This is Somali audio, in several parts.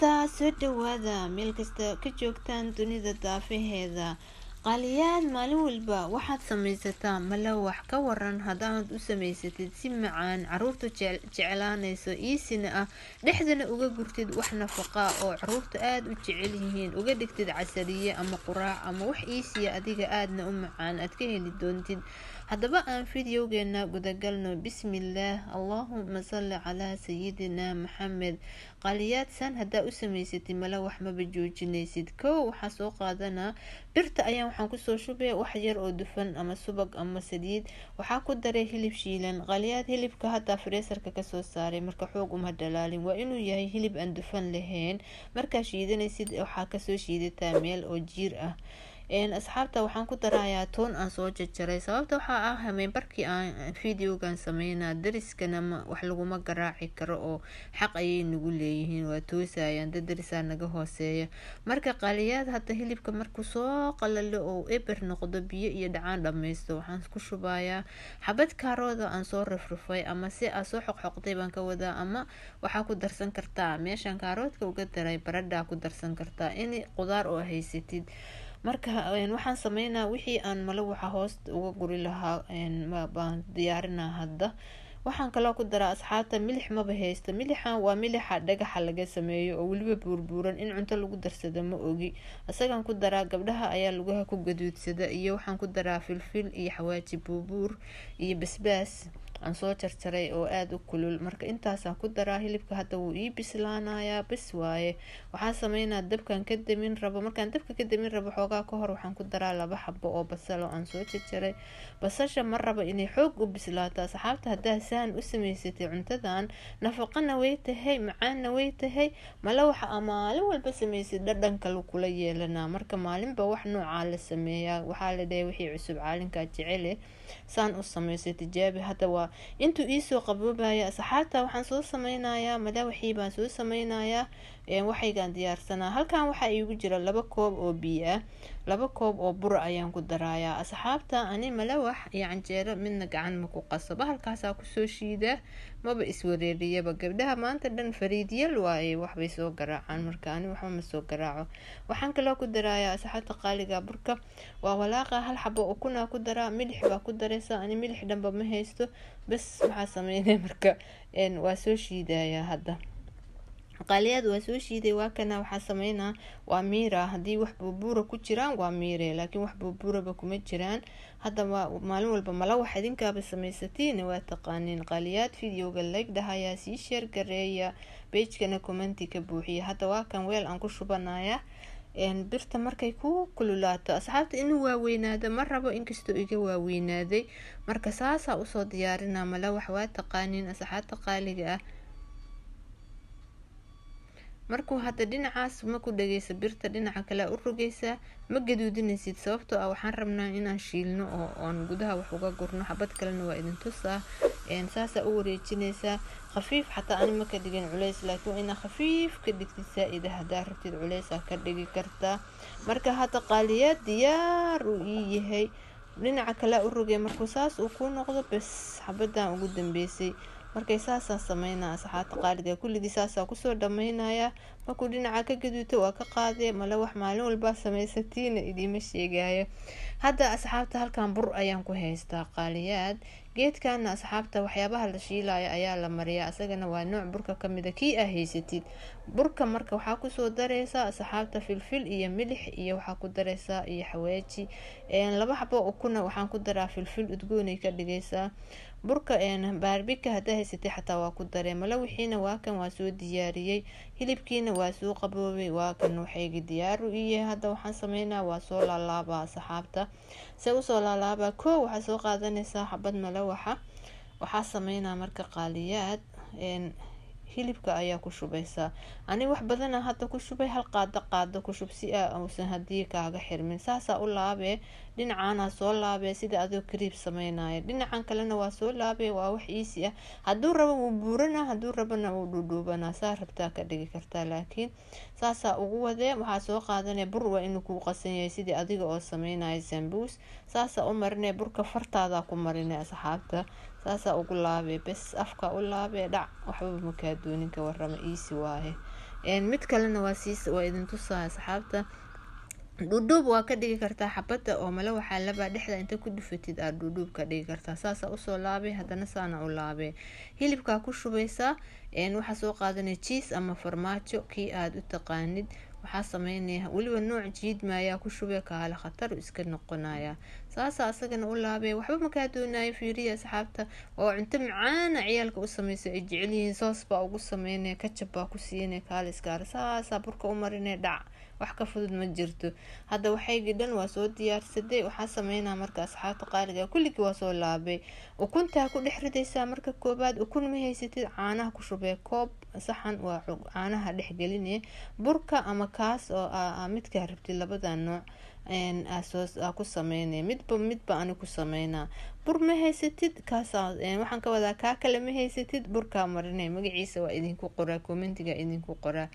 Asxaabta, soo dhawaada meel kasta ka joogtaan dunida daafaheeda. Qaaliyaad, maalin walba waxaad samaysataa malawax. Ka waran haddaad u samaysatid si macaan, caruurtu jeclaanayso, iisina ah, dhexdana uga gurtid wax nafaqa oo caruurta aada u jecel yihiin, uga dhigtid casariye ama quraac ama wax iisiya, adiga aadna u macaan aad ka heli doontid. Haddaba aan videogeena gudagalno. Bismillaah, allaahuma salli calaa sayidina Maxamed. Qaaliyaad, san haddaa u samaysatid malawax, maba joojinaysid. Kow, waxaa soo qaadanaa birta ayaan waxaan kusoo shubay wax yar oo dufan ama subag ama saliid. Waxaa ku daray hilib shiilan. Qaaliyaad, hilibka haddaa freezerka kasoo saaray, marka xoog uma dhalaalin. Waa inuu yahay hilib aan dufan lahayn. Markaa shiidanaysid, waxaa kasoo shiidataa meel oo jiir ah. Asxaabta, waxaan ku darayaa toon aan soo jarjaray. Sababta waxaa ah, hameenbarkii aan videogan sameynaa, dariskana wax laguma garaaci karo oo xaq ayay nagu leeyihiin, waa toosayaan dad darisaa naga hooseeya. Marka qaaliyaad, hadda hilibka markuu soo qalalo oo eber noqdo, biyo iyo dhacaan dhammaysto, waxaan ku shubayaa xabad kaarooda aan soo rifrifay ama si aa soo xoqxoqday baan ka wadaa. Ama waxaa ku darsan kartaa meeshan kaaroodka uga daray baradhaa ku darsan kartaa, in qudaar oo haysatid. Marka waxaan sameynaa wixii aan malawaxa hoos uga guri lahaa baan diyaarinaa. Hadda waxaan kaloo ku daraa, asxaabta, milix. Maba haysto milixan, waa milixa dhagaxa laga sameeyo oo weliba buurbuuran, in cunto lagu darsado ma ogi, isagaan ku daraa. Gabdhaha ayaa lugaha ku gaduudsada. Iyo waxaan ku daraa filfil iyo xawaaji buubuur iyo basbaas aan soo jarjaray oo aada u kulul. Marka intaasaan ku daraa hilibka. Hadda wuu ii bislaanayaa, bes waaye. Waxaan sameynaa, dabkan ka damin rabo. Markaan dabka ka damin rabo xoogaa ka hor, waxaan ku daraa laba xabo oo basal oo aan soo jarjaray. Basasha ma rabo inay xoog u bislaato. Asxaabta, haddaa saan u samaysatay cuntadan, nafaqana way tahay, macaanna way tahay. Malawaxa aa maalin walba samaysid, dhadhan kale kula yeelanaa. Marka maalinba wax noocaa la sameeyaa. Waxaa la dhahay wixii cusub caalinkaa jecele. Saan u samaysay, tijaabi. Hadda waa intuu iisoo qaboobaya, asxaabta, waxaan soo sameynayaa malawaxii baan soo sameynayaa, waxaygaan diyaarsanaa. Halkan waxaa iigu jira 2 koob oo biyo ah, 2 koob oo bura ayaan ku darayaa. Asxaabta, ani malawax iyo canjeero midna gacan ma ku qaso, bahalkaasaa kusoo shiidaa, maba iswareeriyaba. Gabdhaha maanta dhan fariidyal waaye, waxbay soo garaacaan, marka ani waxba ma soo garaaco. Waxaan kaloo ku darayaa, asxaabta qaaliga, burka waa walaaqa. Hal xabo ukunaa ku daraa, milix baa ku daraysa. Ani milix dhanba ma haysto. Bes, waxaa sameynaya marka waa soo shiidayaa. Hadda qaaliyaad, waa soo shiiday, waa kana. Waxaa sameynaa, waa miira. Haddii wax buubuura ku jiraan waa miire, laakiin wax buubuuraba kuma jiraan. Hadda maalin walba malawax idinkaaba samaysatiin, waa taqaaniin. Qaaliyaad, videoga like dhahayaa, sii share gareeya, pagekana commenti ka buuxiya. Hadda waa kan weel aan ku shubanaya. Birta markay ku kululaato, asxaabta, inuu waaweynaado ma rabo, inkastoo iga waaweynaaday. Marka saasaa usoo diyaarinaa malawax, waa taqaaniin, asxaabta qaaliga ah. Markuu hadda dhinacaas ma ku dhageysa, birta dhinaca kale u rogeysaa. Ma gaduudinaysid, sababtoo ah waxaan rabnaa inaan shiilno oo oon gudaha wax uga gurno. Xabad kalena waa idin tusaa. Saasaa u wareejinaysaa khafiif. Xataa ani ma ka dhigin culeys, laakiin waa inaa khafiif ka dhigtid saa-ida. Haddaa rabtid, culeysaa ka dhigi kartaa. Marka hadda qaaliyaad, diyaar uu ii yahay. Dhinaca kale u rogay. Markuu saas uu ku noqdo, bes, xabadan ugu dambeysay. Markay saasaa sameynaa, asxaabta qaaliga, kulligii saasaa kusoo dhameynaya. Markuu dhinaca ka gaduuto, waa ka qaadee. Malawax maalin walbaa samaysatiina, idiima sheegayo. Hadda asxaabta, halkan bur ayaan ku haystaa. Qaaliyaad, geedkana, asxaabta, waxyaabaha la shiilayo ayaa la mariyaa. Isagana waa nooc burka kamida, kii aa haysatid burka. Marka waxaa kusoo dareysaa, asxaabta, filfil iyo milix, iyo waxaa ku dareysaa iyo xawaaji, laba xabo ukuna. Waxaan ku daraa filfil udgoonay ka dhigaysaa burka. Paprika haddaa haysatay xataa waa ku daree. Malawixiina waa kan, waa soo diyaariyey. Hilibkiina waa soo qaboobay, waa kan. Waxayga diyaaru iyahay. Hadda waxaan sameynaa, waa soo laalaabaa. Asxaabta, se usoo laalaabaa? Koo, waxaa soo qaadanaysaa xabad malawaxa. Waxaa sameynaa marka, qaaliyaad, hilibka ayaa ku shubaysaa. Ani wax badana hadda ku shubay, hal qaado qaado ku shub, si a uusan hadii kaaga xirmin. Saasaa u laabee, dhinacaana soo laabee, sida adoo kariib sameynaya. Dhinacan kalena waa soo laabee. Waa wax easy ah. Hadduu rabo wuu buuranaa, hadduu rabana wuu dhuudhuubanaa, saa rabtaa ka dhigi kartaa, laakiin saasaa ugu wadee. Waxaa soo qaadanaya bur, waa inuu kuu qasan yahay, sidii adiga oo sameynaya sambuus. Saasaa u marinaya burka, fartaadaa ku marinaya. Asxaabta, saasaa ugu laabee, bes, afka u laabee, dhac, waxbaba makaa doonin. Ka warama? Easy waaye. Mid kalena waa siis waa idin tusaa asxaabta. Dhuudhuub waa ka dhigi kartaa xabada oo malawaxa laba dhexda inta ku dhufatid aad dhuudhuub ka dhigi kartaa. Saasa usoo laabay, haddana saana u laabay. Hilibkaa ku shubaysaa. Waxaa soo qaadanaya cheese ama farmaajo kii aad u taqaanid. Waxaa sameynaya weliba nooc jiidmaayaa ku shubay, kaale khatar iska noqonaya. Saasa asagana u laabay, waxba makaa doonayo. Fiiriya asxaabta, oo cunto macaana ciyaalka u sameyso ay jecel yihiin. Soos baa ugu sameynaya, kajab baa ku siinaya, kaale iskaara saasaa burka u marinaya, dhac, wax ka fudud ma jirto. Hadda waxaygii dhan waa soo diyaarsaday. Waxaa sameynaa marka asxaabta qaaliga, kulligii waa soo laabay. Ukuntaa ku dhex ridaysaa marka koobaad. Ukun ma haysatid, caanaha ku shubee koob saxan, waa caanaha dhex gelinaya burka ama kaas oo midkaa rabtid, labada nooc aa ku sameynaya. Midba midba ani ku sameynaa. Bur ma haysatid, kaas waxaan ka wadaa, kaa kale ma haysatid, burkaa marinaya. Magaciisa waa idinku qoraa, commentiga idinku qoraa.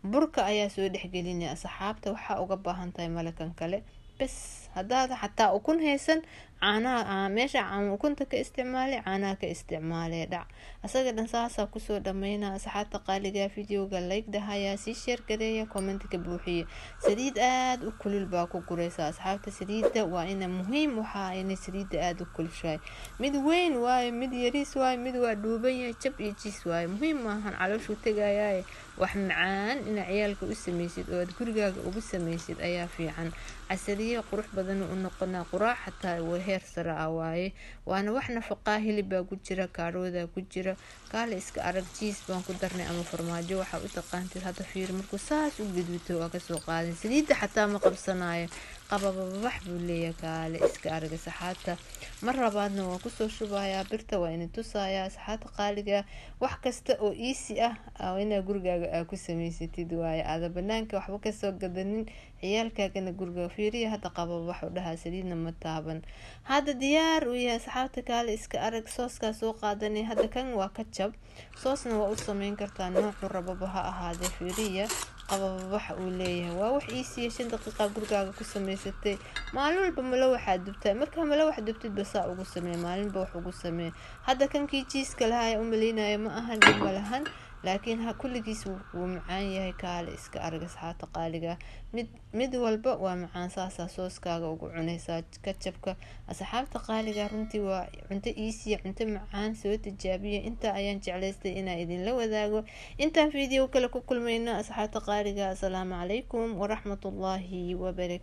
Burka ayaa soo dhexgelinaya asxaabta. Waxaa uga baahan tahay malakan kale bes. Haddaad xataa ukun haysan, caanaha meesha ukunta ka isticmaalay, caanaha ka isticmaalay, dhac, asaga dhan saasaa kusoo dhameynaa. Asxaabta qaaliga, videoga like dhahayaa, sii share gareeya, commentka buuxiya. Saliid aada u kulul baa ku guraysa asxaabta. Saliidda waa ina muhiim, waxaa inay saliidda aada u kulushahay. Mid weyn waayo, mid yariis waayo, mid waa dhuuban yahay, jab iyo jiis waayo, muhiim maahan, calooshuu tegayaaye. Wax macaan inaa ciyaalka u sameysid oo aad gurigaaga ugu sameysid ayaa fiican. Casariye qurux badan u noqonaa, quraac xataa heer sare ah waaye, waana wax nafaqaa. Hilib baa ku jira, kaaroodaa ku jira, kaale iska arag. Jiis baan ku darnay ama farmaajo waxaa u taqaantid. Hadda fiir, markuu saas u gaduuto waa kasoo qaadin, saliidda xataa ma qabsanayo, qabababax buu leeyahay, kaale iska arag asxaabta. Mar labaadna waa kusoo shubayaa birta, waa idin tusayaa asxaabta qaaliga. Wax kasta oo easy ah inaa gurigaaga aa ku samaysatid waaye, aada banaanka waxba kasoo gadanin, ciyaalkaagana guriga. Fiiriya hadda, qababax u dhahaa, saliidna ma taaban. Hadda diyaar uu yahay asxaabta, kaale iska arag. Sooskaa soo qaadanay hadda, kan waa kajab, soosna waa u sameyn kartaa, noocu rababa ha ahaadee. Fiiriya qabababaxa uu leeyahay, waa wax iisiya, 5 daqiiqa gurigaaga ku samaysatay. Maalin walba malo waxaad dubtaa, markaa malo wax dubtid basaa ugu samee, maalinba wax ugu samee. Hadda kankii jiiska lahaa u maleynayo ma ahan, dhib ma lahan, laakiin ha kulligiis wuu macaan yahay, kaale iska arag asxaabta qaaliga. Mid mid walba waa macaan, saasaa sooskaaga ugu cunaysaa kajabka. Asxaabta qaaliga, runtii waa cunto iisiya, cunto macaan, soo tijaabiya. Intaa ayaan jeclaystay inaa idinla wadaago. Intaan video kale ku kulmayno asxaabta qaaliga, asalaamu calaykum waraxmatullaahi wabarakatu.